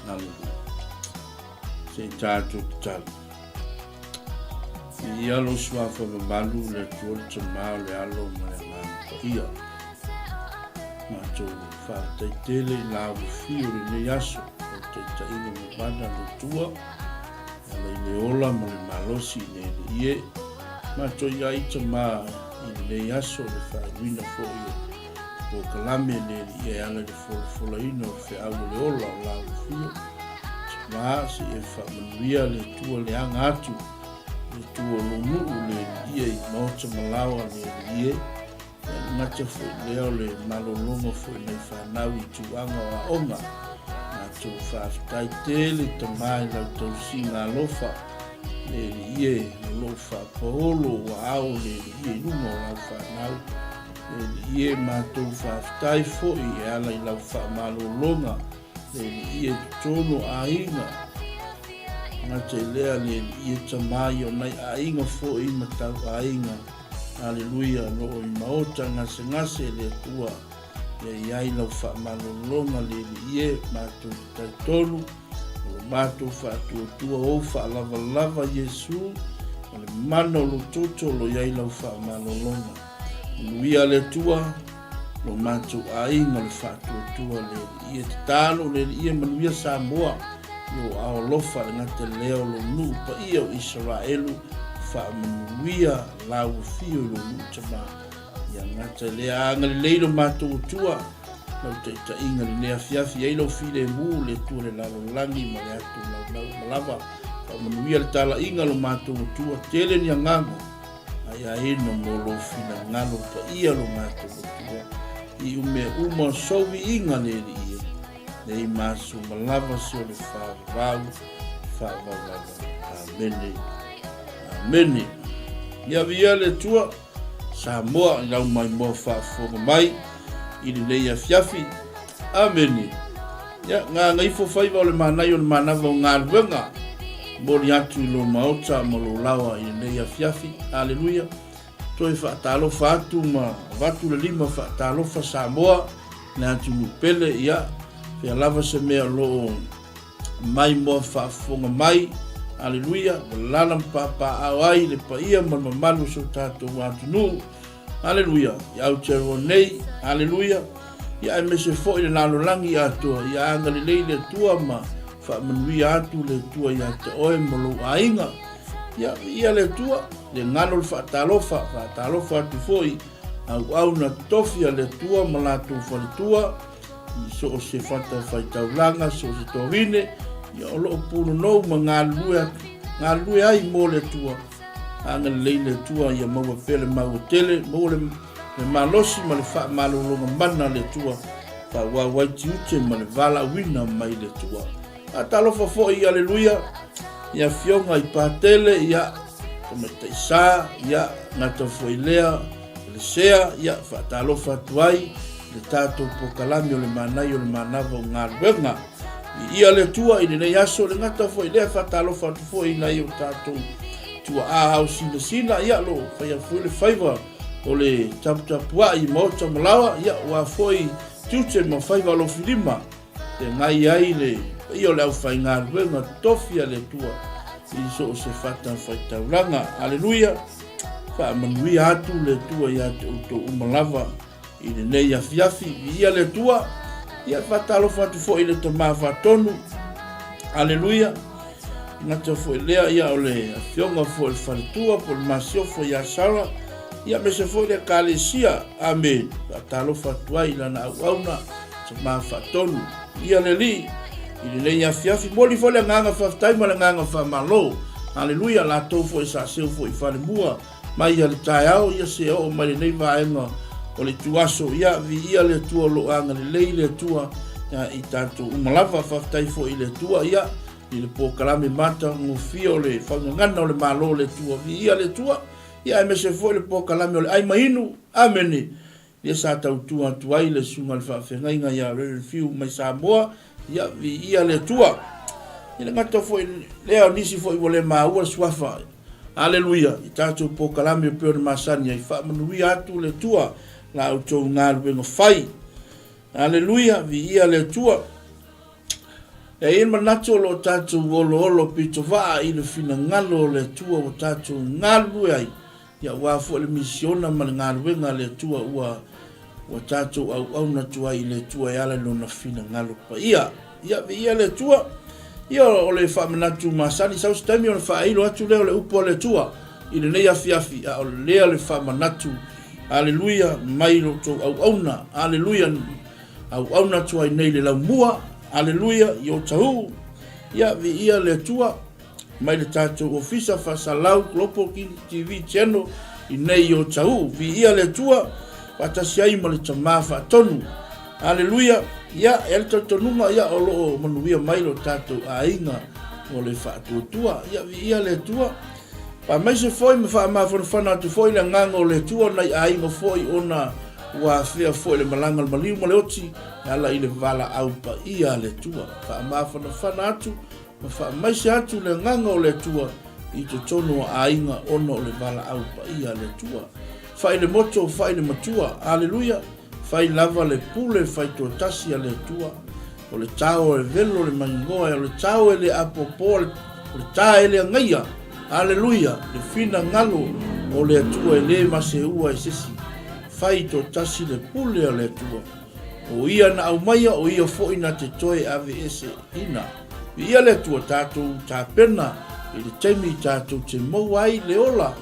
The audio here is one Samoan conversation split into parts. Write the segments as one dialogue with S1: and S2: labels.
S1: Aleluia. Se i tātou tatalo. Viia lou suafa mamalu, le Atua le Tama o le Alo ma le Agaga Paia. Matou faafetai tele i la ua fio i lenei aso, lau taitaiga mamana le Atua, e ala i le ola ma le malosi i le Alii e. Matou i ai Tama i lenei aso le faaiuina foi o polokalame le Alii e ala i le folafolaina o le feau o le ola o la ua fio. Tama se i e faamanuia le Atua le aga atu, le Atua o lou nuu le Alii e i maota ma laoa le Alii e. Ia le gata foi lea o le malologa foi nai fanau i tulaga o aoga. Matou faafetai tele tama i lau tausiga alofa le Alii e, o lou faapaolo ua ao le Alii e i luga o lau fanau. Le Alii e, matou faafetai foi e ala i lau faamalologa le Alii e i totonu o aiga. Gata i lea le Alii e tama i o nai aiga foi ma tau aiga. Aleluia, o lo o i maota gasegase le Atua, ia i ai lau faamalologa le Alii e, matou te talitonu, o lo matou faatuatua ou faalavalava Iesu, o le mana o lou toto o lo i ai lau faamalologa. Manuia le Atua, lo matou aiga o le faatuatua le Alii e. Tatalo le Alii e manuia Samoa i ou ao alofa le gata lea o lou nuu paia o Isaraelu faamanuia lau afio i lou nuu tama ia gata lea agalelei lo matou Atua lau taitaiga lenei afiafi ai lau filemu le Atua le lalolagi ma le atu laulau ma lava faamanuia le talaiga lo matou Atua tele ni agaga Ai aina mo lou finagalo paia lo matou Atua, i umea uma o sou viiga le Alii e, nei maso ma lava se o le faavavau, faavavau lava. Amene. Amene. Ia viia le Atua, Samoa i lau maimoa faafofoga mai i lenei afiafi. Amene. Ia, gagaifo faiva o le manaia o le manava o galuega. Momoli atu i lou maota ma lou laoa i lenei afiafi. Aleluia. Toe faatalofa atu ma avatu le lima faatalofa Samoa, le atunuu pele, ia, fea lava se mea o lo o maimoa faafofoga mai. Aleluia. Ua lala ma papaaao ai le paia ma le mamalu o si o tatou atunuu. Aleluia, i Aotearoa nei, aleluia, ia aemaise foi le lalolagi atoa, ia agalelei le Atua ma faamanuia atu le Atua ia te oe ma lou aiga. Ia, viia le Atua, le galo le faatalofa, faatalofa atu foi auauna totofi a le Atua ma latou faletua, i so o se fatafaitaulaga, so o se toavine, ia o lo o punonou ma galulue atu, galulue ai mo le Atua. Agalelei le Atua ia maua pea le maua tele, maua le, le malosi ma le faamalologa mana a le Atua, faaauau ai tiute ma le valaauina mai le Atua. Faatalofa foi, aleluia, i afioga i Patele, ia, Tamaitai Sa, ia, gata foi lea, le Sea, ia, faatalofa atu ai le tatou pokalame o le manaia o le manava o galuega. Viia le Atua i lenei aso, le gata foi lea, faatalofa atu foi i nai o tatou tuaa ao sinasina, ia, lo faia foi le faiva o le taputapuai i maota ma laoa, ia, ua foi tiute ma faiva alofilima, Feagai ai le paia o le aufaigaluega tofi a le Atua i so o se fatafaitaulaga. Aleluia! Faamanuia atu le Atua ia te outou uma lava i lenei afiafi. Viia le Atua! Ia faatalofa atu foi i le Tama Faatonu. Aleluia! Gata foi lea ia o le afioga foi le faletua po o le masiofo ia Sara, ia aemaise foi le Ekalesia. Amene. Faatalofa atu ai i lana auauna Tama Faatonu. Ia le Alii i lenei afiafi. Momoli foi le agaga faafetai ma le agaga faamalo. Aleluia, latou foi sa seu foi i falemua mai ia le taeao, ia se oo mai lenei vaega o le ituaso. Ia viia le Atua o lo o agalelei le Atua ia, i tatou uma lava. Faafetai foi i le Atua ia i le polokalame matagofie o le faugagana o le Malo o le Atua. Viia le Atua, ia aemaise foi le polokalame o le ai ma inu. Amene. Ia sa tautua atu ai le susuga i le faafeagaiga ia Reverend Fiu mai Samoa, ia viia le Atua. I le gata foi lea o nisi foi ua le maua le suafa, Aleluia, i tatou polokalame e pei ona masani ai, faamanuia atu le Atua la outou galuega fai. Aleluia, viia le Atua. E i ai le manatu o lo o tatou oloolo pitovaa i le finagalo o le Atua ua tatou galulue ai, ia aua foi le misiona ma le galuega a le Atua ua ua tatou auauna atu ai i le Atua e ala i Lona finagalo paia. Ia, viia le Atua. Ia, o le faamanatu masani, sau se taimi ona faailo atu lea o le upu a le Atua i lenei afiafi, a o lea le faamanatu, aleluia, mai lo outou auauna, aleluia, auauna atu ai nei le laumua, aleluia, i Otahuhu. Ia, viia le Atua. Mai le tatou Ofisa Faasalau Global TV Channel i nei i Otahuhu. Viia le Atua, faatasi ai ma le Tama Faatonu. Aleluia! Ia, e i ai le talitonuga, ia, o lo o manuia mai lo tatou aiga o le faatuatua. Ia, viia le Atua. Faamaise foi ma faamafanafana atu foi le agaga o le Atua nai aiga foi ona ua afea foi le malaga o le maliu ma le oti e ala i le valaau paia a le Atua. Faamafanafana atu Ma faamaise atu le agaga o le Atua i totonu o aiga ona o le valaau paia a le Atua. Fai le moto, fai le matua. Aleluia! Fai lava le pule faitoatasi a le Atua. O le tao e velo le maigoa, o le tao e le apoapoa, o le ta e le agaia. Aleluia! Le finagalo o le Atua e le maseua e sesi. Fai toatasi le pule a le Atua. O ia na aumaia, o ia foi na te toe aveese ina. Viia le Atua tatou tapena i le taimi tatou te maua ai le ola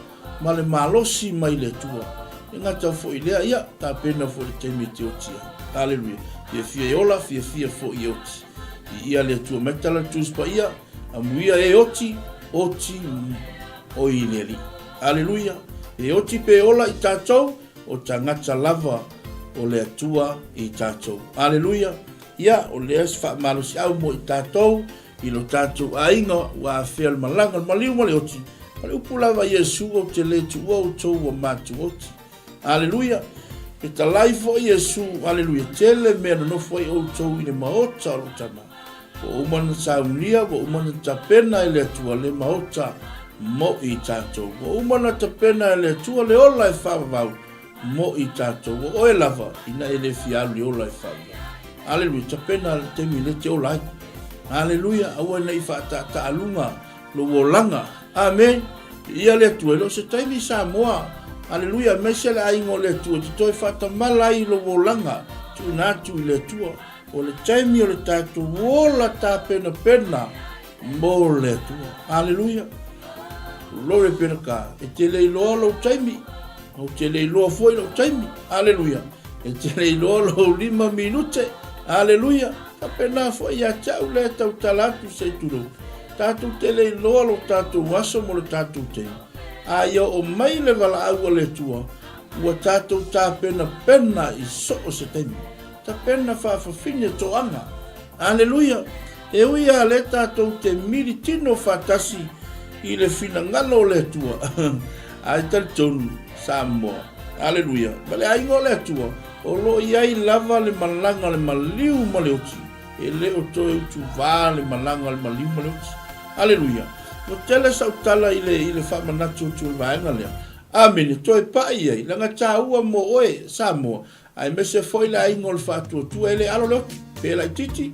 S1: ma le malosi mai le Atua. E gata foi i lea, ia, tapena foi i le taimi e te oti ai. Aleluia. Fiafia e ola, fiafia foi e oti. Viia le Atua mai tala le Tusi Paia, amuia e oti, oti oi i le Alii. Aleluia. E oti pe ola i tatou, o tagata lava o le Atua i tatou. Aleluia. Ia, o lea se faamalosiau mo i tatou, i lo tatou aiga, ua afea le malaga, le maliu ma le oti. O le upu lava a Iesu, ou te le tuua outou ua matou oti. Aleluia! Fetalai foi Iesu, aleluia, tele mea nonofo ai outou i le maota o lou tama. Ua uma na saunia, ua uma na tapena e le Atua le maota mo i tatou. Ua uma na tapena e le Atua le ola e faavavau mo i tatou. Ua oe lava, ina e le fia alu i le ola e faavavau. Aleluia, tapena le taimi le te ola ai. Aleluia, aua ne i faataataaluga lou olaga. Amen. Viia le Atua, e le o se taimi Samoa. Aleluia, aemaise le aiga o le Atua, e te toe faatamala ai i lou olaga, tuuina atu i le Atua. O le taimi o le tatou ola tapenapena mo le Atua. Aleluia. Glory be to God. E te le iloa lou taimi. Ou te le iloa foi lou taimi. Aleluia. E te le iloa lou 5 minute. Aleluia. Faapena foi ia te au lea e tautala atu se i tulou. Tatou te le iloa lo tatou aso mo le tatou taimi. A ia oo mai le valaau a le Atua, ua tatou tapenapena i so o se taimi. Tapena faafafine toaga. Aleluia! E ui a lea tatou te mili tino faatasi i le finagalo o le Atua, ae talitonu, Samoa. Aleluia! Ma le aiga o le Atua, o lo o i ai lava le malaga le maliu ma le oti. E le o toe utuvā le malaga le maliu ma le oti. Aleluia! Ua tele sau tala i le, i le faamanatu atu o le vaega lea. Amene! Toe pai i ai, leaga taua mo oe, Samoa, Aemaise foi le aiga o le faatuatua e le alo le oti, pe laititi,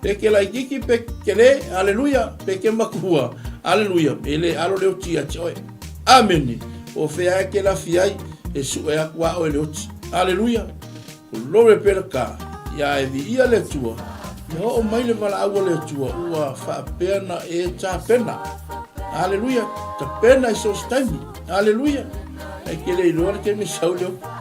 S1: pe ke laititi, pe kele, aleluia, pe ke makua, aleluia, e le alo le oti ia te oe. Amene. O fea e ke lafi ai, e sue aku a oe le oti. Aleluia. Glory be to God. Ia e viia le Atua, ia oo mai le valaau a le Atua, ua faapea na e tapena. Aleluia. Tapena i so se taimi. Aleluia. E ke le iloa le taimi sau le oti.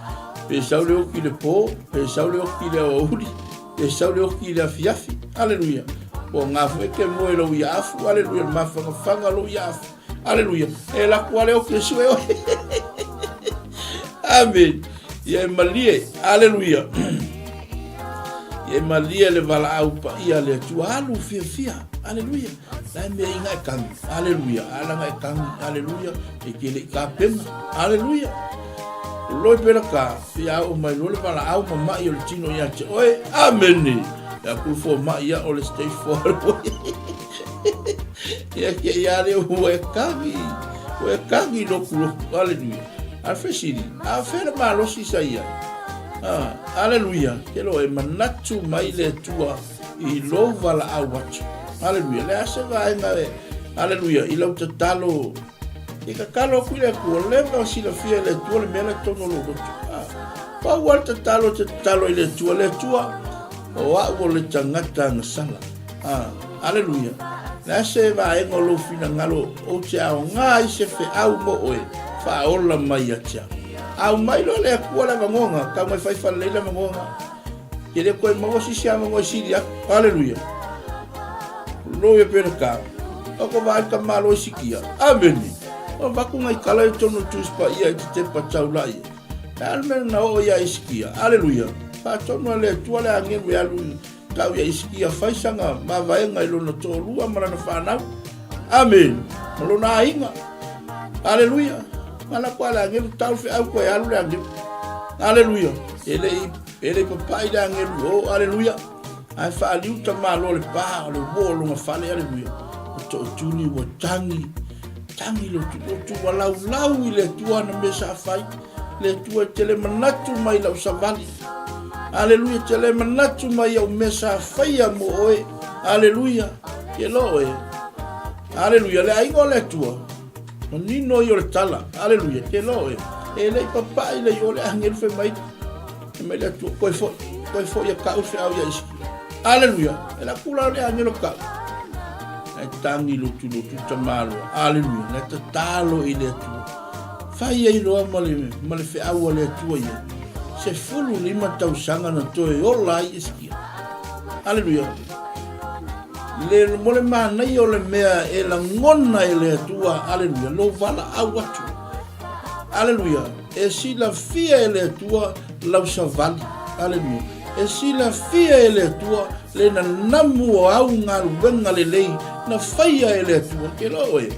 S1: Pe sau le oki i le pō, pe sau le oki i le aoauli, pe sau le oki i le afiafi. Aleluia. Po o ngā foi ke moe lou ia afu. Aleluia. Le mawhangawhanga lou ia afu. Aleluia. E laku ale oki e sue oe. Amen. Ia e malie. Aleluia. Ia e malie le valaau paia le Atua. Alu fiafia. Aleluia. La e mea inga e kangi. Aleluia. Alanga e kangi. Aleluia. E ke le i kapena. Aleluia. Loi pela ka, ia o mai loa le valaau ma mai o le tino ia te oe. Amene. Ia ku fo mai ia o le stage 4. Ia ke ia le ua e kangi. Ua e kangi loku loku. Aleluia. A fesili, a fea le malosi sa ia? Ah, aleluia. Ke lo e manatu mai le Atua. I lou valaau atu. Aleluia. Le a se vaega e, aleluia, i lau tatalo, e tatalo atu i le Atua, leva silafia e le Atua le mea la tonu o lou loto. Ah, pau lava le tatalo e te tatalo i le Atua, le Atua, o au o le tagata agasala. Ah, aleluia. Le a se vaega o lou finagalo ou te aoga ai se feau mo oe, faaola mai ia te au. Aumai loa le Atua le avanoaga, tau mai fai falelei le avanoaga. E le toe maua se isi avanoa e sili atu. Aleluia. Lo ia pera ka. O ko vai ka malo i sikia. Amene. O vaku ngai kala i tonu tu spa ia i te tepa tau la ia. E al mea na o ia i sikia. Aleluia. Faatonu a le Atua le agelu e alu i tau ia Isikia fai sanga mavaega i lona toalua ma lana fanau. Amen. Ma lona aiga. Aleluia. Ala koa le agelu tau feau koe alu le agelu. Aleluia. E le i E le i papai le agelu i o, aleluia. Ae faaliu tamaloa le pa o le uo o lona fale, aleluia. O tootuli ua tagi, tagi lotu, lotu ua laulau i le Atua ana mea sa fai. Le Atua e te le manatu mai lau savali. Aleluia, te le manatu mai au mea sa faia mo oe. Aleluia, ke lo oe. Aleluia, le aiga o le Atua. Manino ia o le tala. Aleluia, ke lo oe. E le i papai le i o le agelu fai mai. E mai le Atua, koe foi, koe foi e kau feau ia Isikia. Aleluia, e la kula o le angelo kau. E tangi lotu lotu tamaloa. Aleluia, le tatalo i le Atua. Fai ai loa ma le, ma le feau a le Atua ia. 15 tausaga na toe ola ai Isikia. Aleluia. Le, mo le manaia o le mea e lagona e le Atua, aleluia, lou valaau atu. Aleluia. E silafia e le Atua lau savali. Aleluia. E silafia e le Atua le nanamu o au galuega lelei na faia e le Atua. Ke loa oe,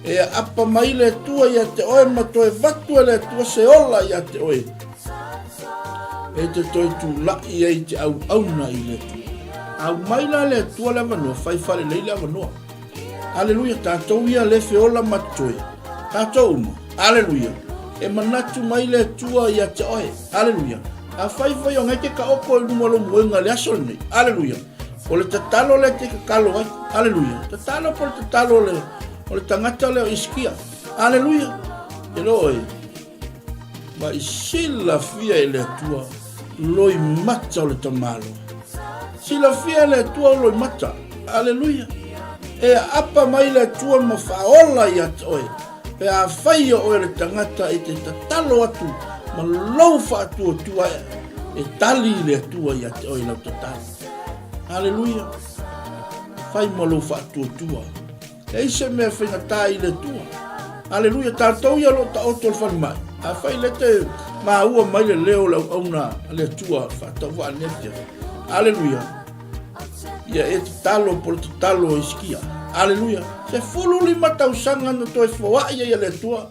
S1: e aapa mai le Atua ia te oe ma toe vatu e le Atua se ola ia te oe. E te toe tula'i ai te auauna i le Atua. Aumai la le Atua le avanoa, fai falelei le avanoa. Aleluia, tatou ia le feola ma totoe, tatou uma. Aleluia. E manatu mai le Atua ia te oe. Aleluia. Afai foi o ngai te taoto i luga o lou moega i le aso lenei. Aleluia. O le tatalo lea te tatalo ai. Aleluia. Tatalo po le tatalo o le, o le tagata lea o Isikia. Aleluia. Te lo oe. Ma i silafia e le Atua loimata o le tamaloa. Silafia e le Atua o loimata. Aleluia. E aapa mai le Atua ma faaola ia te oe. Pe afai o oe le tagata e te tatalo atu ma lou faatuatua e tali le Atua ia te oe lau tatalo. Aleluia. Fai ma lou faatuatua. Leai se mea faigata i le Atua. Aleluia, tatou ia o lo o taoto i le falemai. Afai lea te maua mai le leo o le auauna a le Atua faatauvaa nei afiafi. Aleluia. Ia e tatalo po le tatalo e Isikia. Aleluia. 15 tausaga na toe foai ai e le Atua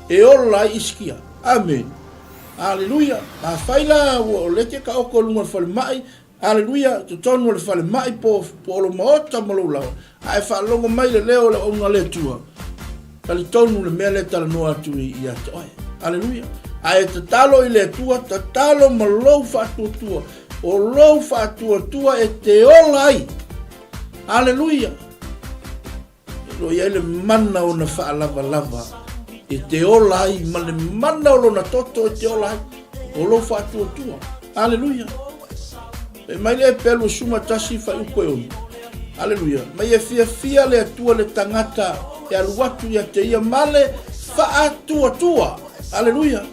S1: e ola ai Isikia. Amene. Aleluia. Afai la ua o lea te taoto i luga o le falemai, Aleluia, i totonu o le falemai po, po o lou maota ma lou laoa, a e faalogo mai le leo o le auauna a le Atua, talitonu le mea lea e talanoa atu i, ia te oe. Aleluia. A e tatalo i le Atua, tatalo ma lou faatuatua. O lou faatuatua e te ola ai. Aleluia. O lo o i ai le mana o na faalavalava e te ola ai ma le mana o lona toto e te ola ai. O lou faatuatua. Aleluia. E mai le pelu suma tasi fuaiupu e ono. Aleluia. Mai e fiafia le Atua le tagata e alu atu ia te ia ma le faatuatua. Aleluia.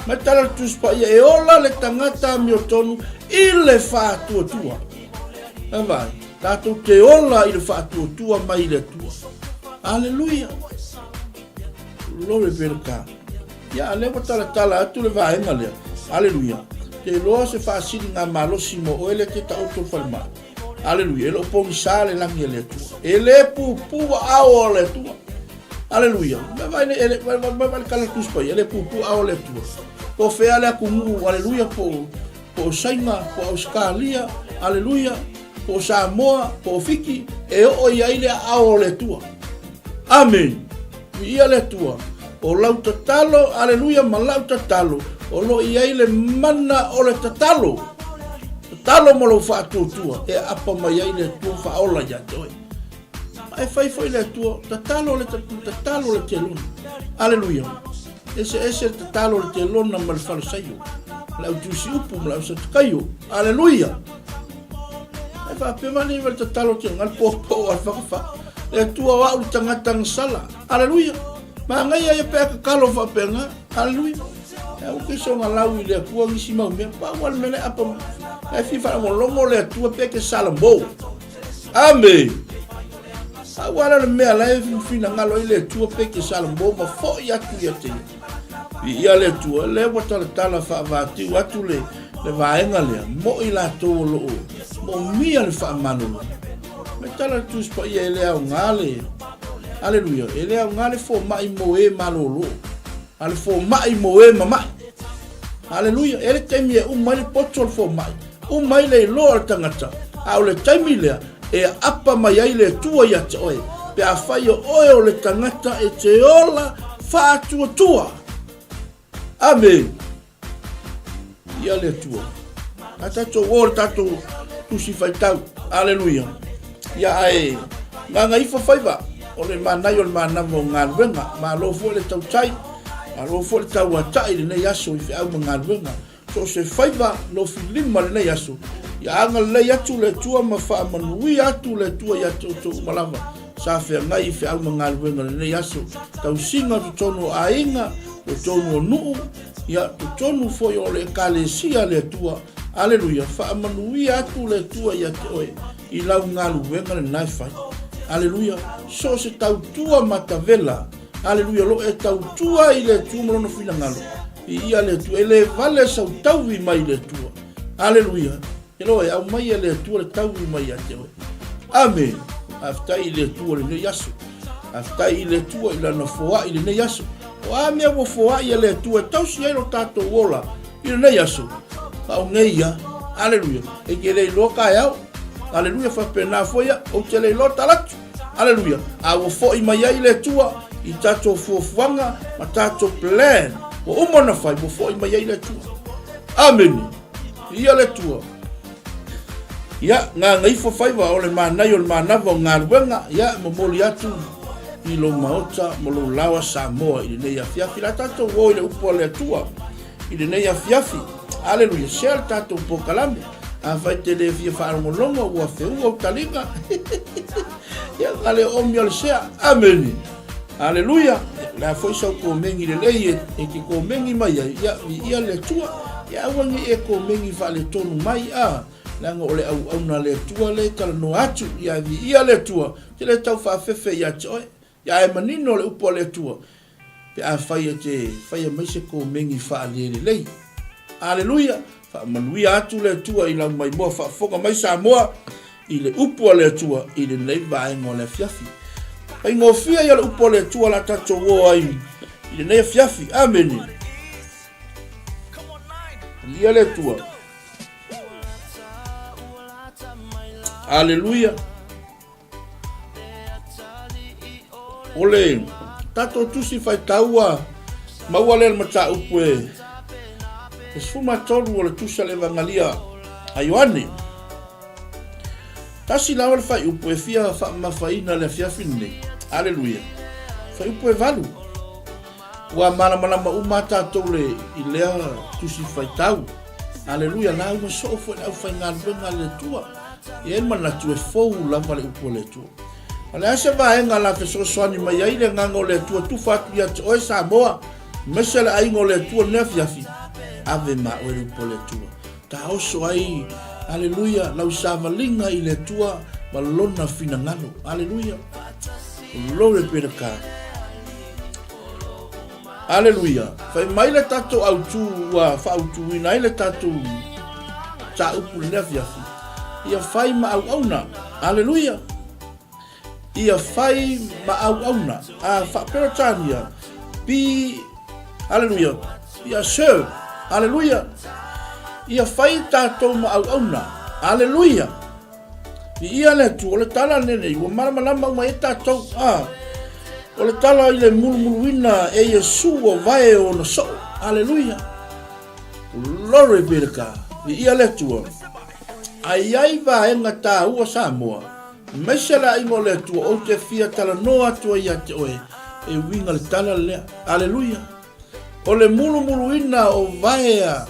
S1: Mai tala le Tusi Paia e ola le tagata amiotonu i le faatuatua. Vaai. Tatou te ola i le faatuatua mai i le Atua. Aleluia! Glory be to God. Ia, a lea ua talatala atu le vaega lea. Aleluia. Te iloa se faasiliga malosi mo oe lea te taoto i le falemai. Aleluia. E le o pogisa le lagi a le Atua. E le pupuu aao o le Atua. Aleluia. Mai vai le, ele, vai, vai, vai le tala Tusi Paia, e le pupuu aao o le Atua. Po o fea le atunuu, aleluia, po o po o Saina, po o Ausetalia, aleluia, po o Samoa, po o Fiti, e oo i ai le aao o le Atua. Amene. Viia le Atua. O lau tatalo, aleluia, ma lau tatalo, o lo o i ai le mana o le tatalo. tatalo ma lou faatuatua e aapa mai ai le Atua ma faaola ia te oe. Ma e fai foi le Atua, tatalo le tatalo le telona. Aleluia. Eseese le tatalo le telona ma le falasaio, le au tusi upu ma le au satakaio. Aleluia. E faapea mai le tatalo te ngal popo al whakawha. Le Atua o au le tangata ngasala. Aleluia. Manaia ia pe a tatalo faapena. Aleluia. E au ke songa lau i le Atua nisi mau mea. Pau a le mea le apa. E fia faalogologo le Atua pe ke salamo. Ame. Pau a le mea la e finagalo ai le Atua pe ke salamo ma foi atu ia te ia. Viia le Atua, lea ua talatala faavatiu atu le, le vaega lea, mo i latou o loo moomia le faamalolo. Mai tala le Tusi Paia e le aoga le, Aleluia, e le aoga le fomai mo e malolo, a le fomai mo e mama'i. Aleluia, e le taimi e uma ai le poto o le fomai, uma ai le iloa o le tagata, a o le taimi lea e aapa mai ai le Atua ia te oe, pe afai o oe o le tagata e te ola faatuatua. Amene. Ia le Atua. A tatou o le tatou tusi faitau. Aleluia. Ia ae gaga ifo faiva o le manai o le manava o galuega. Malo foi le tautai, malo foi le tauatai i lenei aso i feau ma galuega. So o se faiva lofi lima lenei aso. Ia agalelei atu le Atua ma faamanuia atu le Atua ia te outou uma lava sa feagai i feau ma galuega lenei aso. Tausiga totonu o aiga, totonu o nuu, ia totonu foi o le Ekalesia a le Atua. Aleluia, faamanuia atu le Atua ia te oe i lau galuega lena e fai. Aleluia, so o se tautua matavela, aleluia, o lo o e tautua i le Atua ma Lona finagalo, viia le Atua, e le vale sau tauvi mai i le Atua. Aleluia. Eloe, aumai e le Atua le tauvi mai ia te oe. Amene. Faafetai i le Atua i lenei aso. Faafetai i le Atua i Lana foai i lenei aso. O a mea ua foai e le Atua e tausi ai lo tatou ola i lenei aso, faogei ia. Aleluia. E te le iloa taeao. Aleluia. Faapena foi au, ou te le iloa talatu. Aleluia. A ua foi mai ai le Atua i tatou fuafuaga ma tatou plan ua uma ona fai, ua foi mai ai le Atua. Amene. Ia le Atua. Ia, gagaifo faiva o le manai o le manava o galuega, ia, momoli atu i lou maota ma lou laoa Samoa i lenei afiafi. La tatou o i le upu a le Atua i lenei afiafi. Aleluia, share le tatou polokalame. Afai te le fia faalogologo ua feua ou taliga. Ia, na le oomi o le share. Amene. Aleluia. O le a foi sau komeni lelei e, e te komeni mai ai, ia, viia le Atua. Ia aua ne i e komeni faaletonu mai, a, leaga o le auauna a le Atua lea e talanoa atu. Ia, viia le Atua. Te le tau faafefe ia te oe. Ia, ae manino le upu a le Atua, pe afai e te faia mai se komeni faalelelei. Aleluia! Faamanuia atu le Atua i lau maimoa faafofoga mai Samoa i le upu a le Atua i lenei vaega o le afiafi. Faigofie ia le upu a le Atua la tatou o ai i lenei afiafi. Amene. Viia le Atua. Aleluia. O le tatou tusi faitau ua maua lea le mataupu e 13 o le tusi a le Evagalia a Ioane. Tasi lava le faaiupu e fia faamamafaina le afiafi lenei. Aleluia. Faaiupu e valu. Ua malamalama uma a tatou le i lea tusi faitau. Aleluia, lauga soo foi le aufaigaluega a le Atua. E i ai le manatu e fou lava le upu a le Atua. O le a se vaega la fesoasoani mai ai le agaga o le Atua tufa atu ia te oe Samoa, aemaise le aiga o le Atua lenei afiafi, ave ma oe le upu a le Atua. Taoso ai, aleluia, lau savaliga i le Atua ma lona finagalo. Aleluia. Glory be to God. Aleluia. Fai mai le tatou autū ua faaautuina ai le tatou mataupu i lenei afiafi. Ia fai ma auauna. Aleluia. Ia fai ma auauna. A faa-Peretania, be, aleluia, be a serve. Aleluia. Ia fai tatou ma auauna. Aleluia. Viia le Atua, o le tala lenei ua malamalama uma ai tatou, a, o le tala i le mulumuluina e Iesu o vae o ona soo. Aleluia! Glory be to God. Viia le Atua. A i ai vaega taua Samoa, aemaise le aiga o le Atua, ou te fia talanoa atu ai ia te oe, e uiga le tala lea. Aleluia! O le mulumuluina o vae a,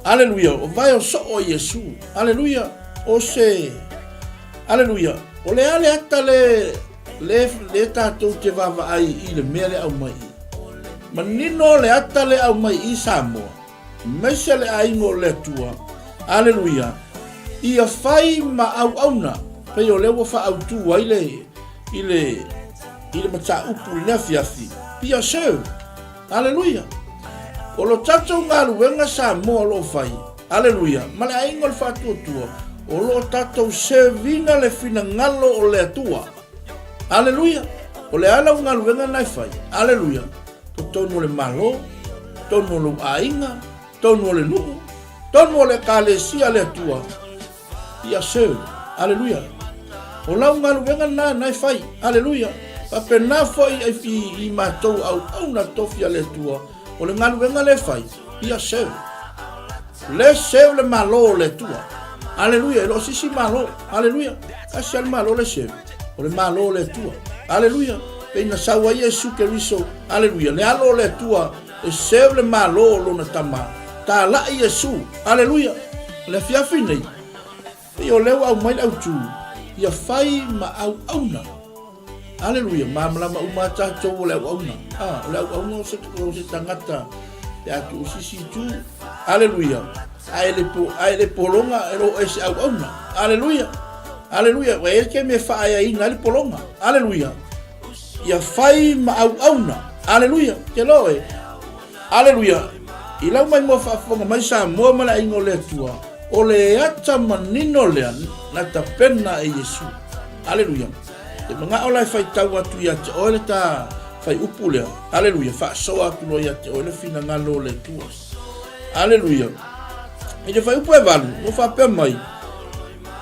S1: aleluia, o vae o soo a Iesu. Aleluia! O se, aleluia, o le a le ata le, le, le tatou te vaavaai i le mea le aumai i. Manino le ata le aumai i Samoa. Aemaise le aiga o le Atua. Aleluia! Ia fai ma auauna, pei o lea ua faaautu ai le, i le, i le mataupu i le afiafi. Be a serve. Aleluia! O lo tatou galuega Samoa o lo o fai, aleluia, ma le aiga o le faatuatua, o lo o tatou serve ina le finagalo o le Atua. Aleluia! O le a lau galuega na e fai? Aleluia! Totonu o le Malo, totonu o lou aiga, totonu o le nuu, totonu o le Ekalesia a le Atua. Ia serve. Aleluia! O lau galuega lena na e fai. Aleluia! Faapena foi i, i matou auauna tofi a le Atua, o le galuega lea e fai, ia serve. Le serve le Malo o le Atua. Aleluia, e le o se isi Malo. Aleluia. Tasi lava le Malo le serve, o le Malo o le Atua. Aleluia. Pei na sau ai Iesu Keriso, aleluia, le Alo o le Atua e serve le Malo o Lona Tama. Talai Iesu. Aleluia. O le afiafi nei, pei o lea ua aumai le autu, ia fai ma auauna. Aleluia, malamalama uma lava tatou o le auauna. Ah, o le auauna o se, o se tagata pe a tuu sisi itu. Aleluia. A e le, po, a e le pologa e lo e se auauna. Aleluia. Aleluia. Ua e ke me faaeaina ai le pologa. Aleluia. Ia fai ma auauna. Aleluia. Te lo e. Aleluia! I lau mai mua faafofoga mai Samoa ma le aiga o le Atua, o le ata manino lea na tapena e Iesu. Aleluia! Te manao la e faitau atu ia te oe le ta faiupu lea. Aleluia! Faasoa atu loa ia te oe le finagalo o le Atua. Aleluia! I le faiupu e valu, ua faapea mai,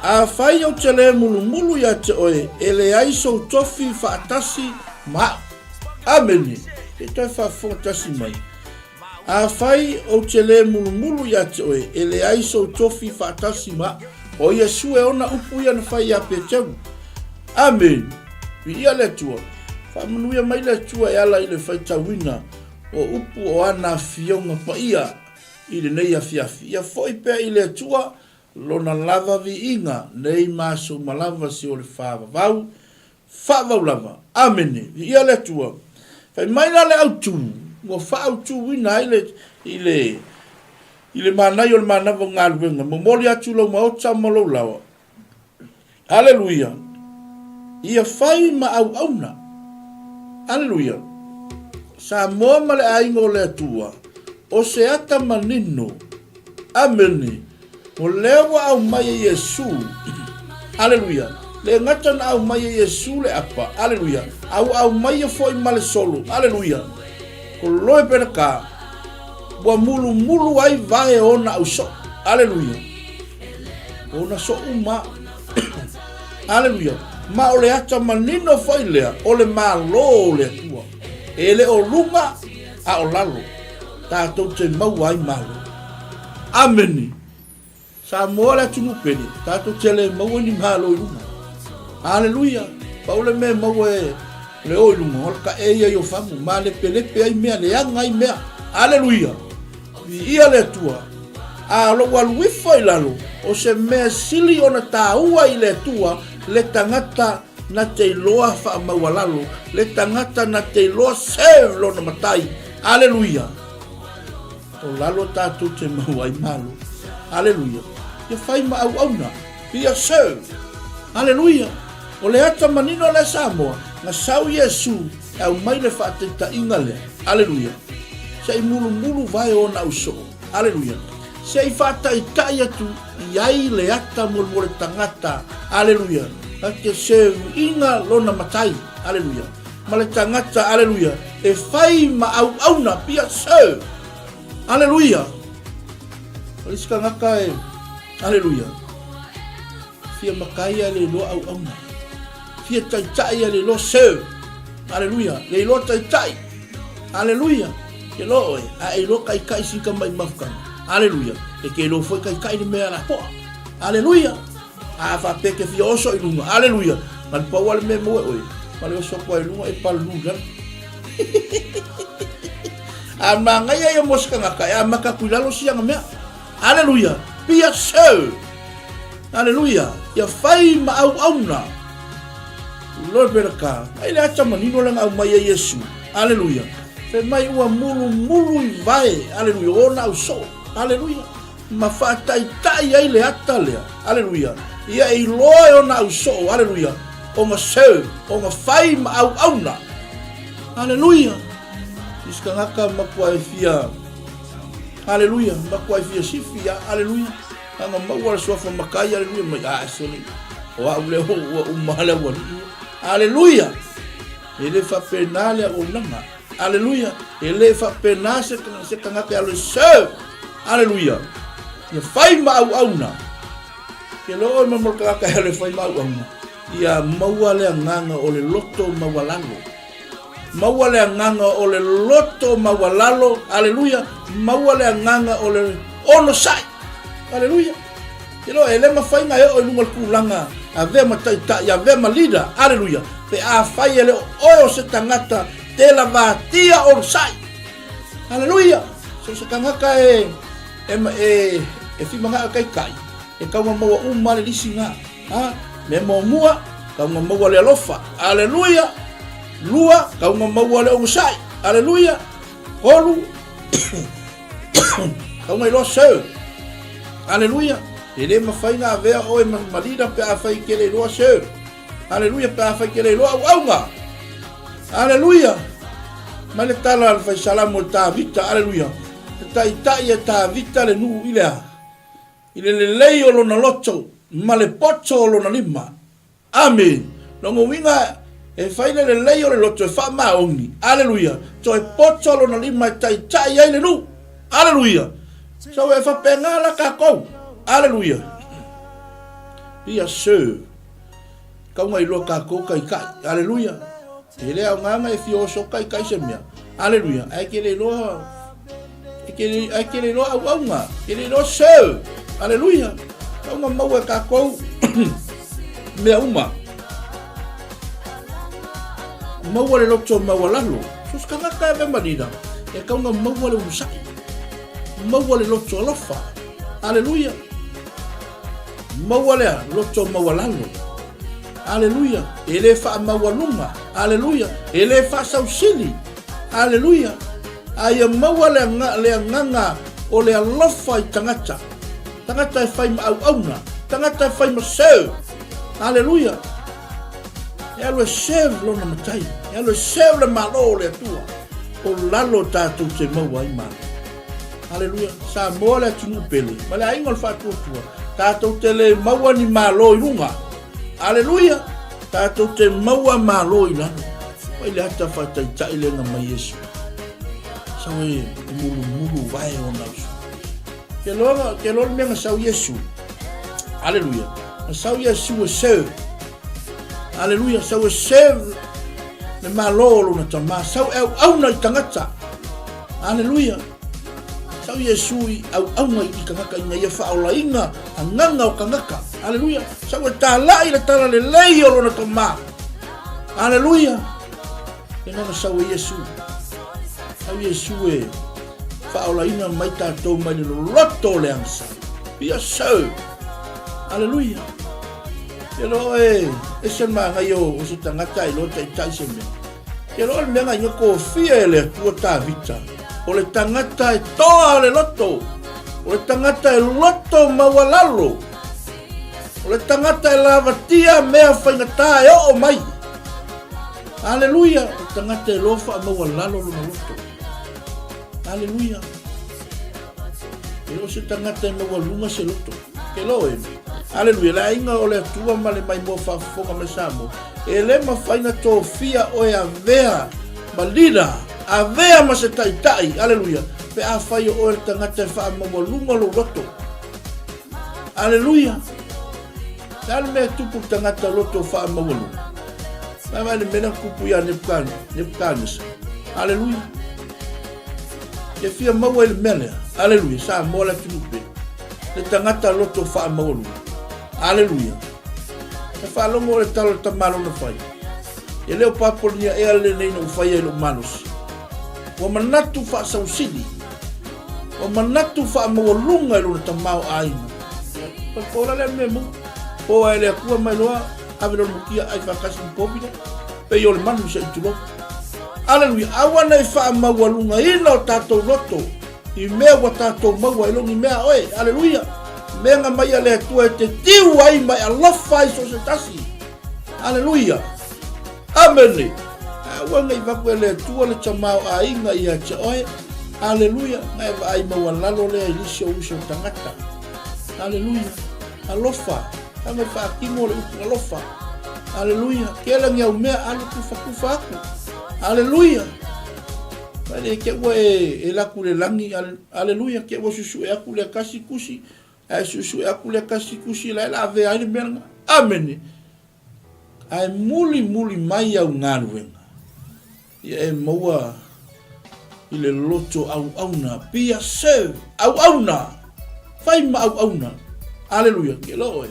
S1: Afai ou te le mulumulu ia te oe, e leai sou tofi faatasi ma a'u. Amene! Se i toe faafofoga tasi mai. Afai ou te le mulumulu ia te oe, e leai sou tofi faatasi ma a'u. O Iesu e ona upu ia na fai iā Peteru. Amene! Viia le Atua! Faamanuia mai le Atua e ala i le faitauina o upu o ana afioga paia i lenei afiafi. Ia foi pea i le Atua Lona lava viiga nei ma aso uma lava si o le faavavau Faavau lava. Amene. Viia le Atua. Fai mai la le autu, ua faaautuina ai le, i le, i le manaia o le manava o galuega, momoli atu lou maota ma lou laoa. Aleluia. Ia fai ma auauna. Aleluia. Samoa ma le aiga o le Atua, o se ata manino. Amene. O lea ua aumai e Iesu, aleluia, le gata na aumai e Iesu le apa, aleluia, a ua aumaia foi ma le solo, aleluia, ko loe pena ka, ua mulumulu ai vae ona au soo, aleluia, ona soo uma, aleluia, ma o le ata manino foi lea, o le Malo o le Atua, e le o luga, a o lalo, tatou te maua ai Malo. Amene! Samoa le atunuu pele, tatou te le maua ni malo i luga. Aleluia! Pau le mea e maua e le o i luga, o le kaʻe ia i o fagu, malepelepe ai mea, leaga ai mea. Aleluia! Viia le Atua! A o lou alu ifo i lalo, o se mea sili ona tāua i le Atua le tagata na te iloa faamaualalo, le tagata na te iloa serve lona matai. Aleluia! O lalo tatou te maua ai malo. Aleluia. Ia fai ma auauna. Be a serve. Aleluia. O le ata manino lea Samoa, na sau Iesu e aumai le faataitaiga lea. Aleluia. Se i mulumulu vae ona au soo. Aleluia. Se i faataitai atu i ai le ata mo le tagata. Aleluia. Na te serve ina lona matai. Aleluia. Ma le tagata, aleluia, e fai ma auauna, be a serve. Aleluia. O le isi tagata e, aleluia, fia matai a le iloa auauna. Fia taitai a le iloa serve. Aleluia. Le iloa taitai. Aleluia. Ke loa oe, a e iloa kaikai si ka mai mafukanga. Aleluia. E ke iloa foi kaikai le mea la poa. Aleluia! A faapea e te fia oso i luga, aleluia! Na le pau lava le mea e maua e oe, ma le oso atu ai i luga e palulu i lalo. A manaia ia mo se tagata e amata atu i lalo siaga mea. Aleluia! Be a serve! Aleluia! Ia fai ma auauna. Lord be ka. Ai le ata manino le ngau mai e Yesu. Aleluia. Fe mai ua mulumulu i vae. Aleluia. Ona au so. Aleluia. Ma faataitai ai le ata lea. Aleluia. Ia e iloa e ona au soo. Aleluia. Ona serve. Ona fai ma auauna. Aleluia. Isi tagata matua e fia. Aleluia. Matua e fia sifi. Aleluia. Ana maua le suafa matai. Aleluia. Mai a sole. O au lea ua uma le aualii. Aleluia. E le faapena le auaunaga. Aleluia. E le faapena se, se tagata e alu e serve. Aleluia. Ia fai ma auauna. Ke loa oe ma mo le tagata e alu e fai ma auauna. Ia maua le agaga o le loto maualalo. Maua le agaga o le loto maualalo, aleluia, maua le agaga o le onosai, aleluia. Ke loa, e le mafai na e oo i luga o le tulaga avea ma taitai, avea ma leader, aleluia, pe afai e le o oe o se tagata te lavatia onosai, aleluia. So se tagata e, e, e, e whimangaa taitai, e taunga maua uma le lisi nga. Ha? Mea muamua, taunga maua le alofa. Aleluia! Lua, taunga maua le onosai. Aleluia! Tolu, taunga iloa serve. Aleluia! E le mafai na avea oe ma, ma leader pe afai ke le iloa serve. Aleluia, pe afai ke le iloa auaunga. Aleluia! Mai le tala a le faisalamo e Tavita, aleluia. E taitai e Tavita le nuu i le a? I le lelei o lona loto ma le poto o lona lima. Amene. Lona uiga, e fai le lelei o le loto e faamaoni. Aleluia. Toe poto lona lima e taitai ai le nuu. Aleluia. So e faapena la tatou. Aleluia. Be a serve. Tau na iloa tatou taitai. Aleluia. E le aoga na e fia oso taitai se mea. Aleluia. Ae ke le iloa E ke le, ae ke le iloa auauna, ke le iloa serve. Aleluia. Tau na maua e tatou mea uma. Maua le loto maualalo. So se tagata e ave malina, e tau na maua le onosai. Maua le loto alofa. Aleluia. Maua lea loto maualalo. Aleluia. E le faamaualuga. Aleluia. E le faasausili. Aleluia. A ia maua le, le agaga o le alofa i tagata. Tagata e fai ma auauna. Tagata e fai ma serve. Aleluia. E alu e serve lona matai. E alu e serve le Malo o le Atua. O lalo tatou te maua ai malo. Aleluia. Samoa le atunuu pele, ma le aiga o le faatuatua. Tatou te le maua ni malo i luga. Aleluia. Tatou te maua malo i lalo. Mai le ata faataitai le na mai Iesu. Sau e mulumulu vae ona usu. Ke loa, ke loa le mea na sau Iesu. Aleluia. Na sau Iesu e serve. Aleluia. Sau e serve le malo o lona tama. Sau e auauna i tagata. Aleluia! Sau Iesu i auauna i tagata ina ia faaolaina agaga o tagata. Aleluia! Sau e talai le tala lelei o lona tama. Aleluia! Pena na sau e Iesu. Sau Iesu e faaolaina mai tatou mai le loloto o le agasala. Be a so. Aleluia! Ke loa e ese le manaia o se tagata e loa taitai se mea. Ke loa le mea na inga kofia e le Atua Tavita, o le tagata e toa le loto, o le tagata e loto maualalo, o le tagata e lavatia mea faigata e oo mai. Aleluia! O le tagata e loa faamaualalo lona loto. Aleluia! E le o se tagata e maualuga se loto. Ke loa e. Aleluia! Le aiga o le Atua ma le maimoa faafofoga mai Samoa. E le mafai na tofia oe avea ma leader, avea ma se taitai, aleluia, pe afai o oe le tagata e faamaualuga lou loto. Aleluia! Le a le mea e tupu le tagata loto faamaualuga? Vaai le mea lea na tupu ia Nebuchadnezzar. Aleluia! E fia maua i le mea lea. Aleluia! Samoa le atunuu pele. Le tagata loto faamaualuga. Aleluia. E faalogo o le tala o le tamalo na fai. E le o Paponia ea lenei na ou faia i lou malosi. Ua manatu faasausili. Ua manatu faamaualuga i lona tamaoaiga. Ia, po la lea mea mu. Po ai le Atua mai loa, ave lona mutia ai faatasi ma povi lea. Pei o le manu se i tulou. Aleluia. Aua ne i faamaualugaina o tatou loto i mea ua tatou maua e logi mea oe. Aleluia. Mea na mai a le Atua e te tiu ai ma e alofa ai so o se tasi. Aleluia. Amene. Aua ne i vaku e le Atua le tamaoaiga ia te oe. Aleluia. Na e vaai maualalo lea i lisi o uso tagata. Aleluia. Alofa. Tama e faatino le upu alofa. Aleluia. Kela ni au mea alu kufa kufa aku. Aleluia. Mai le ke ua e, e laku le langi. Aleluia. Ke ua susu e aku le kasi kusi. Ae susu e aku le kasi kusi la e la avea ai le mea lena. Amene. Ae mulimuli mai au galuega, ia e maua i le loto auauna, be a serve, auauna, fai ma auauna. Aleluia, ke loa oe.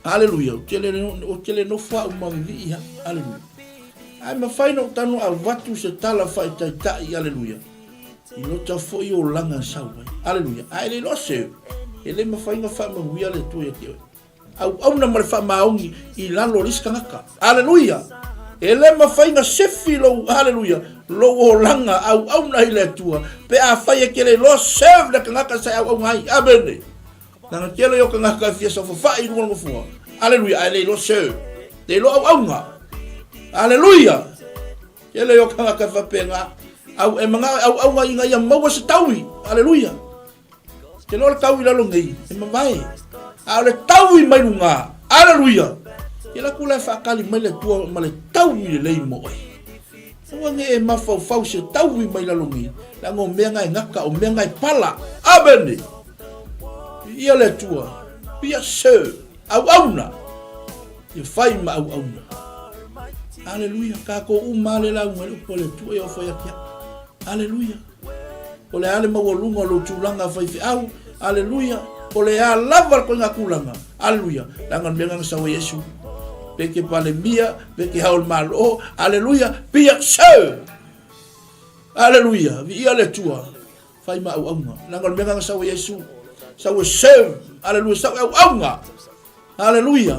S1: Aleluia, ou te le, ou te le nofo au ma vivii ha. Aleluia. Ae mafai na ou tanu avatu se tala faitaita'i, aleluia, i lota foi olaga e sau ai. Aleluia. Ae le iloa serve, e le mafai na faamanuia le Atua ia te oe. Auauna ma le faamaoni i lalo o le isi tagata. Aleluia! E le mafai na sefi lou, aleluia, lou olaga auauna i le Atua, pe afai e te le iloa serve le tagata sa e auauna ai. Amene! Leaga tele ia o tagata e fia saofafai i luga o le nofoa. Aleluia! Ae le iloa serve. Le iloa auauna. Aleluia! Tele ia o tagata e faapena. Au, e manao e auauna ina ia maua se taui. Aleluia! Te loa le tau i lalo nei, e mavae. A o le tau i mai luga, aleluia! Ke la kula e whaakali mai le tua ma le tau i le lei mo oe. Aua ne e mafaufau se tau i mai lalo nei, leaga o mea na e gata, o mea na e pala. Amene! Ia le Atua, be a serve, auauna. Ia fai ma auauna. Aleluia, kākou uma le lauga i le upu a le Atua ia o fai ake au. Aleluia. O le a le maualuga o lou tulaga faifeau, aleluia, o le a lava le koiga tulaga, aleluia, leaga o le mea lena na sau ai Iesu, pe ke Palemia, pe ke Ao o le Malo, aleluia, be a serve, aleluia, viia le Atua, fai ma auauna, leaga o le mea lena na sau ai Iesu, sau e serve, aleluia, sau e auauna. Aleluia!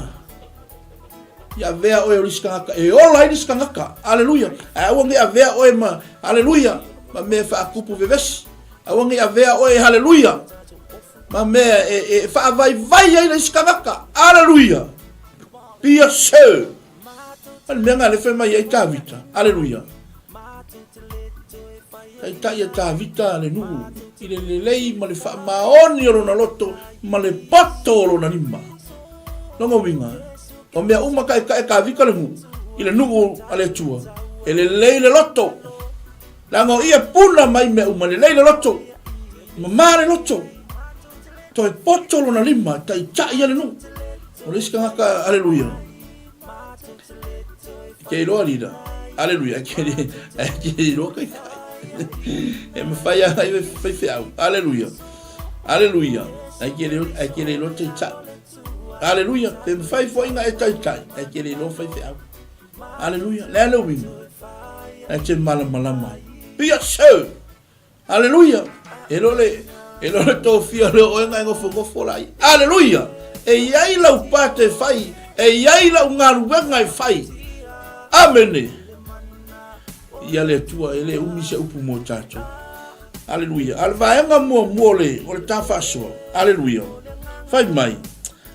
S1: Ia avea oe o le isi tagata e ola ai le isi tagata. Aleluia! Ae aua ne i avea oe ma, aleluia, ma mea e faakupu vevesi. Aua ne i avea oe, aleluia, ma mea e, e faavaivai ai le isi tagata. Aleluia! Be a serve. O le mea lena lea fai mai ai Tavita. Aleluia! Taitai a Tavita le nuu i le lelei ma le faamaoni o lona loto ma le poto o lona lima. Lona uiga, o mea uma taetae Tavita le nuu i le nuu a le Atua, e lelei le loto. Leaga o ia puna mai mea uma, lelei le loto, mama le loto. Toe poto lona lima, taitai a le nuu. O le isi tagata, aleluia. Ke iloa lira. Aleluia. Ke ke iloa kai kai. E mawhai a ai whai wheau. Aleluia. Aleluia. Ai ke le ai ke le iloa taitai. Aleluia. Pe mawhai fo inga e taitai. Ai ke le iloa whai wheau. Aleluia. Le ale uinga. Ai te malamalama ai. Be a serve. Aleluia! E le o le, e le o le tofia o le oega e nofonofo la ia. Aleluia! E i ai lau pate e fai, e i ai lau galuega e fai. Amene! Ia le Atua, e le umi se upu mo tatou. Aleluia. A le vaega muamua o le, o le tā faasoa. Aleluia. Fai mai,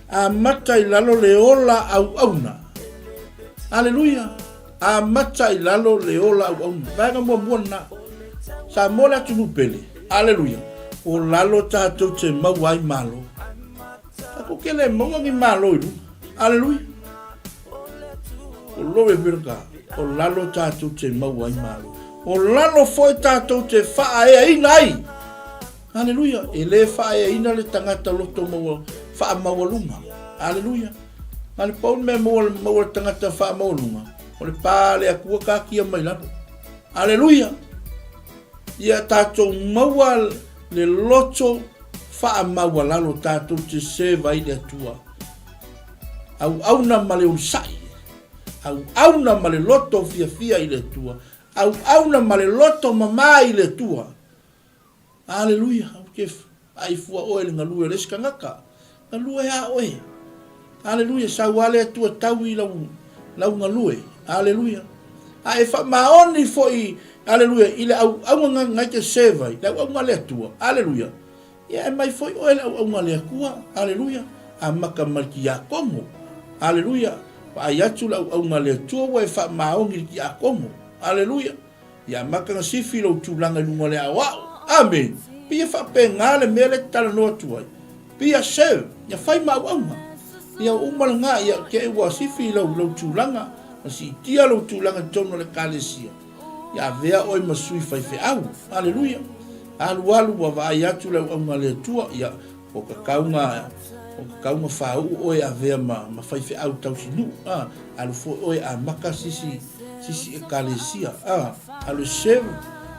S1: amata i lalo le ola auauna. Aleluia. Amata i lalo le ola auauna. Vaega muamua lena. Samoa le atunuu pele. Aleluia. O lalo tatou te maua ai malo. Tatou ke le maua ni malo i luga. Aleluia. O lowe virka. O lalo tatou te maua ai malo. O lalo foi tatou te faaeaina ai. Aleluia. E le faaeaina le tagata loto maua faamaualuga. Aleluia. Na le pau le mea maua, maua le tagata faamaualuga, o le pa le Atua taatia mai lalo. Aleluia. Ia tatou maua le loto faamaualalo tatou te serve ai le Atua. Auauna ma le onosai. Auauna ma le loto fiafia i le Atua. Auauna ma le loto mama i le Atua. Aleluia! Ou te vaai fua oe i le galue o le isi tagata. Galue a oe. Aleluia! Sau a le Atua tau i lau, lau galue. Aleluia! A e faamaoni foi, aleluia, i le auauga ngai te serve ai, le auauga a le Atua. Aleluia! Ia e mai foi oe le auauga a le Atua. Aleluia! Amata mai le tiakono. Aleluia! Vaai atu le auauga a le Atua ua e faamaoni i le tiakono. Aleluia! Ia amata ona sifi lou tulaga i luga o le aoao. Amene! Pei e faapena le mea lea e te talanoa atu ai. Be a serve. Ia fai ma auauna. Ia uma lena, ia te i ua sifi lou, lou tulaga, na siitia lou tulaga i totonu o le Ekalesia. Ia avea oe ma sui faifeau. Aleluia! Alu alu ua vaai atu le auauna a le Atua, ia, ua tatau na, ua tatau na faauu oe e avea ma, ma faifeau tausinuu. A, alu foi oe e amata sisi, sisi Ekalesia. A, alu e serve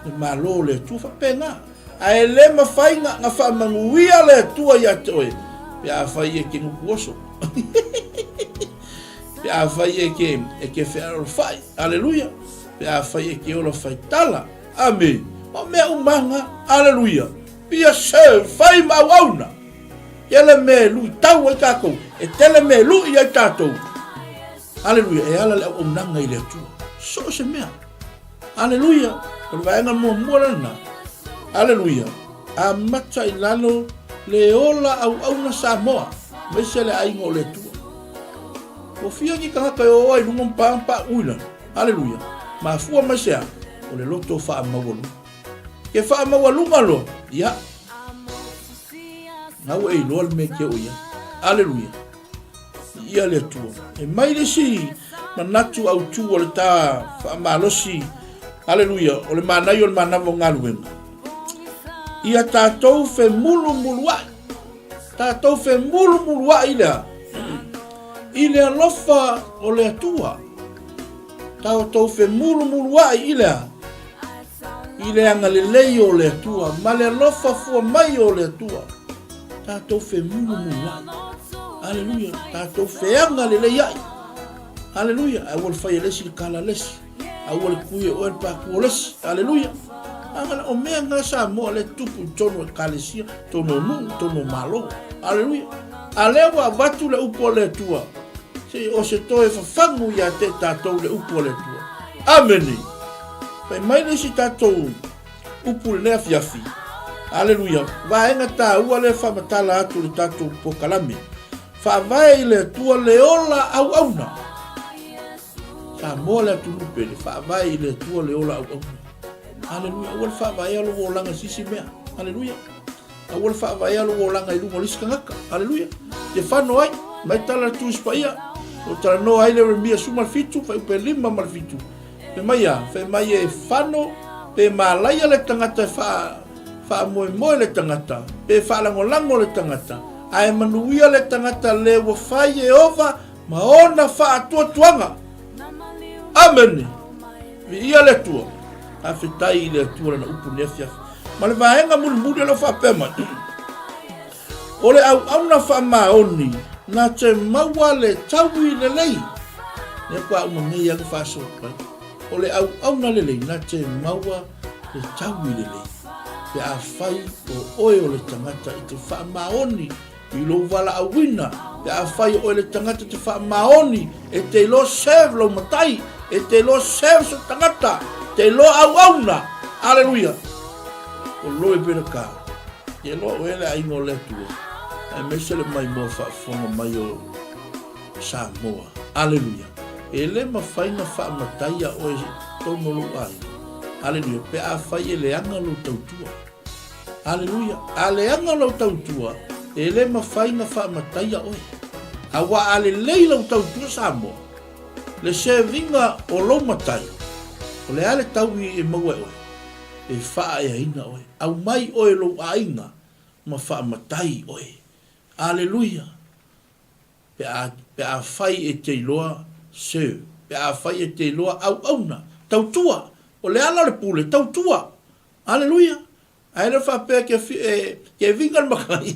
S1: le Malo o le Atua. Faapena. Ae le mafai na, na faamanuia le Atua ia te oe, pe afai e te nuku oso. Pe afai e ke, e ke fealofai. Aleluia. Pe afai e ke ola faitala. Amene. O mea uma nga. Aleluia. Be a serve, fai ma auauna. Tele mea e lui tau ai tatou. E tele mea e lui ai tatou. Aleluia. E ala le auaunaga i le Atua. So o se mea. Aleluia. O le vaega muamua lena. Aleluia. Amata i lalo le ola auauna Samoa. Aemaise le aiga o le Atua. Ua fia ni tagata e o ai luga ma pa ma paʻu i lalo. Aleluia. Mafua mai se a? O le loto faamaualuga. Ke faamaualuga loa, ia. Na ua e iloa le mea e te oo i ai. Aleluia. Ia le Atua. E mai le isi manatu autu o le ta faamalosi, aleluia, o le manaia o le manava o galuega. Ia tatou femulumuluai. Tatou femulumuluai i le a? I le alofa o le Atua. Tatou femulumuluai i le a? I le agalelei o le Atua ma le alofa fua mai o le Atua. Tatou femulumuluai. Aleluia. Tatou feagalelei ai. Aleluia. Aua le fai e le isi le kala a le isi. Aua le kui e oe le pākū o le isi. Aleluia. Angana, o mea ngā Samoa le tupu i tonu e kalesia, tonu o nuu, tonu o malo. Aleluia. A lea ua avatu le upu a le Atua, se o se toe fafagu ia te tatou le upu a le Atua. Amene. Fai mai le isi tatou upu i lenei afiafi. Aleluia. Vaega taua lea faamatala atu i le tatou pokalame. Faavae i le Atua le ola auauna. Samoa le atunuu pele, faavae i le Atua le ola auauna. Aleluia. Aua le faavaea lou olaga i se isi mea. Aleluia. Aua le faavaea lou olaga i luga o le isi tagata. Aleluia. Te fano ai, mai tala le Tusi Paia, o talanoa ai le Ieremia 17, fuaiupe 5 ma le 7. Fai mai a? Fai mai e fano pe malaia le tagata e faa, faamoemoe le tagata, pe faalagolago le tagata, ae manuia le tagata le ua fai Ieova ma ona faatuatuaga. Amene! Viia le Atua. Faafetai i le Atua lana upu nei afiafi. Ma le vaega mulimuli o lo o faapea mai, O le auauna faamaoni na te maua le taui lelei. Lea kua uma nei ana faasoa mai. O le auauna lelei na te maua le taui lelei. Pe afai o oe o le tagata i te faamaoni i lou valaauina, pe afai o oe le tagata te faamaoni, e te iloa serve lou matai, e te iloa serve so tagata, te iloa auauna. Aleluia! O loe pera ka. Ke loa oe le aiga o le Atua, aemaise le maimoa faafofoga mai o Samoa. Aleluia! E le mafai na faamataia oe tonu o lou aiga. Aleluia! Pe afai e leaga lou tautua. Aleluia! A leaga lou tautua, e le mafai na faamataia oe. Aua a lelei lou tautua Samoa, le seviga o lou matai, o le a le taui e maua e oe? E faaeaina oe. Aumai oe lou aiga ma faamatai oe. Aleluia! Pe a, pe afai e te iloa, serve. Pe afai e te iloa, auauna, tautua. O le ala o le pule, tautua. Aleluia! Ae le faapea ke fi, e, ke vinga le makai.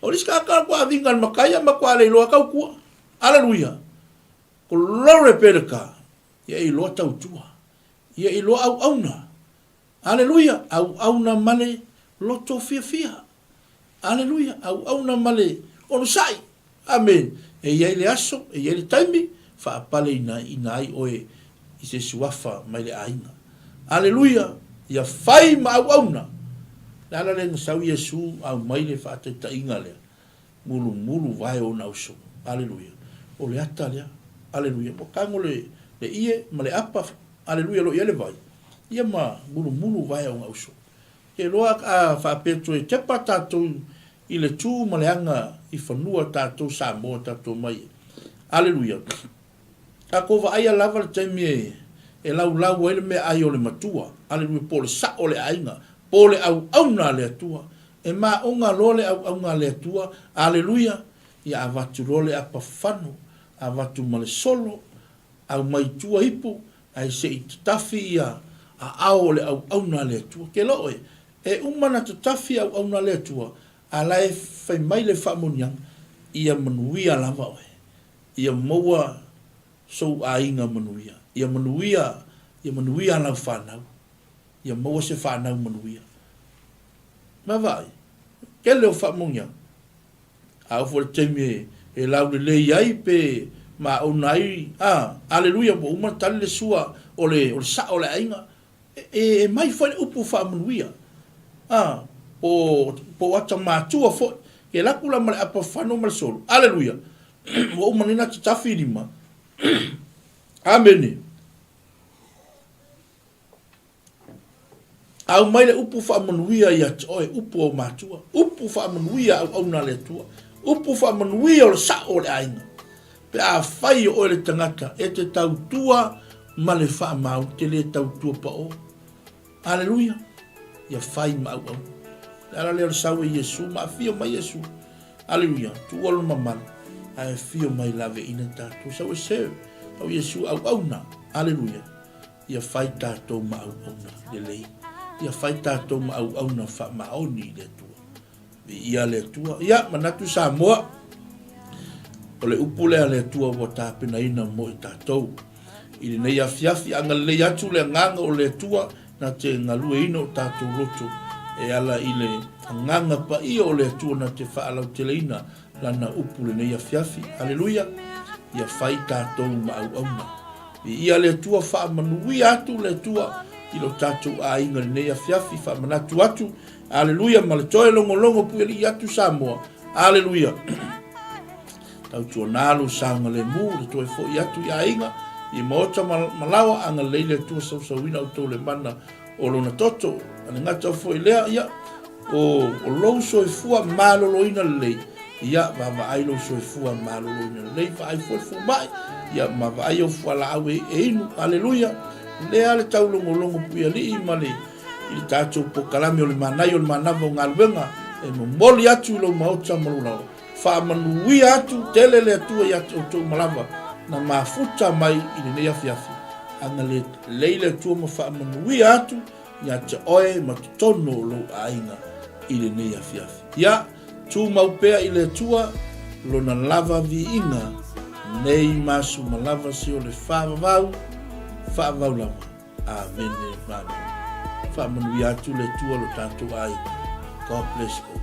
S1: O le isi kaka kua vinga le makai a matua le iloa tautua. Aleluia! Glory be to God! Ia e iloa tautua. Ia e iloa auauna. Aleluia! Auauna ma le loto fiafia. Aleluia! Auauna ma le onosai. Amene. E i ai le aso, e i ai le taimi, faapaleina ina ai oe i se suafa mai le aiga. Aleluia! Ia fai ma auauna. Le ala lea na sau Iesu aumai le faataitaiga lea, mulumulu vae ona uso. Aleluia! O le ata lea. Aleluia! Ua tago le, le ie ma le apa, aleluia, o lo o i ai le vai, ia ma mulumulu vae ona uso. Ke loa a faapea toe tepa tatou i le tu ma le aga i fanua tatou Samoa tatou mai ai. Aleluia. Tatou vaaia lava le taimi e e laulau ai le meaai o le matua, aleluia, po o le sao o le aiga, po o le auauna a le Atua. E maoga loa le auauna a le Atua, aleluia, ia avatu loa le apa fano, avatu ma le solo, aumai tua ipu, ae se i tatafi ia aao o le auauna a le Atua. Ke loa oe, e uma na tatafi auauna a le Atua, a la e fai mai le faamanuiaga, ia manuia lava oe, ia maua sou aiga manuia, ia manuia, ia manuia lau fanau, ia maua se fanau manuia. Vaavaai, tele o faamanuiaga. A oo foi i le taimi e laulelei ai pe maona ai, a, aleluia, ua uma ona tali le sua o le, o le sao o le aiga, e, e mai foi le upu faamanuia, a, po, po o ata matua foi, ke alu atu la ma le apa fano ma le solo, aleluia, ua uma nei ona tatafi lima, amene. Aumai le upu faamanuia ia te oe, upu o matua, upu faamanuia auauna a le Atua, upu faamanuia o le sao o le aiga. Pe afai o oe le tagata e te tautua ma le faamau, te le tautua paʻo. Aleluia! Ia fai ma auauna. Le ala lea o le sau e Iesu, ma afio mai Iesu. Aleluia! Tuua lona mamalu, ae afio mai laveaiina tatou. Sau e serve, au Iesu auauna. Aleluia! Ia fai tatou ma auauna lelei. Ia fai tatou ma auauna faamaoni i le Atua. Viia le Atua. Ia, manatu Samoa, o le upu lea a le Atua ua tapenaina mo i tatou. I lenei afiafi, agalelei atu le agaga o le Atua na te galueina o tatou loto e ala i le agaga paia o le Atua na te faalauteleina Lana upu lenei afiafi. Aleluia! Ia fai tatou ma auauna. Viia le Atua, faamanuia atu le Atua i lo tatou aiga lenei afiafi, faamanatu atu. Aleluia! Ma le toe logologo puialii atu Samoa. Aleluia! Tautuana lou saogalemu, le toe foi atu i aiga, i maota ma malawa, agalelei le Atua sausauina outou le mana o lona toto. A le gata foi lea, ia, o, o lou soifua maloloina lelei, ia, vaavaai lou soifua maloloina lelei, vaai foi le fumai, ia, ma vaai au fualaau e, e inu. Aleluia! Lea le taulogologo puialii ma le, i le tatou pokalame o le manaia o le manava o galuega e momoli atu i lou maota ma lou laoa. Faamanuia atu tele le Atua ia te outou ma lava na mafuta mai i lenei afiafi. Agalelei le Atua ma faamanuia atu ia te oe ma totonu o lou aiga i lenei afiafi. Ia, tumau pea i le Atua lona lava viiga nei masu ma lava se o le faavavau, faavavau lava. Amene ma amene. Faamanuia atu le Atua lo tatou aiga. God bless all.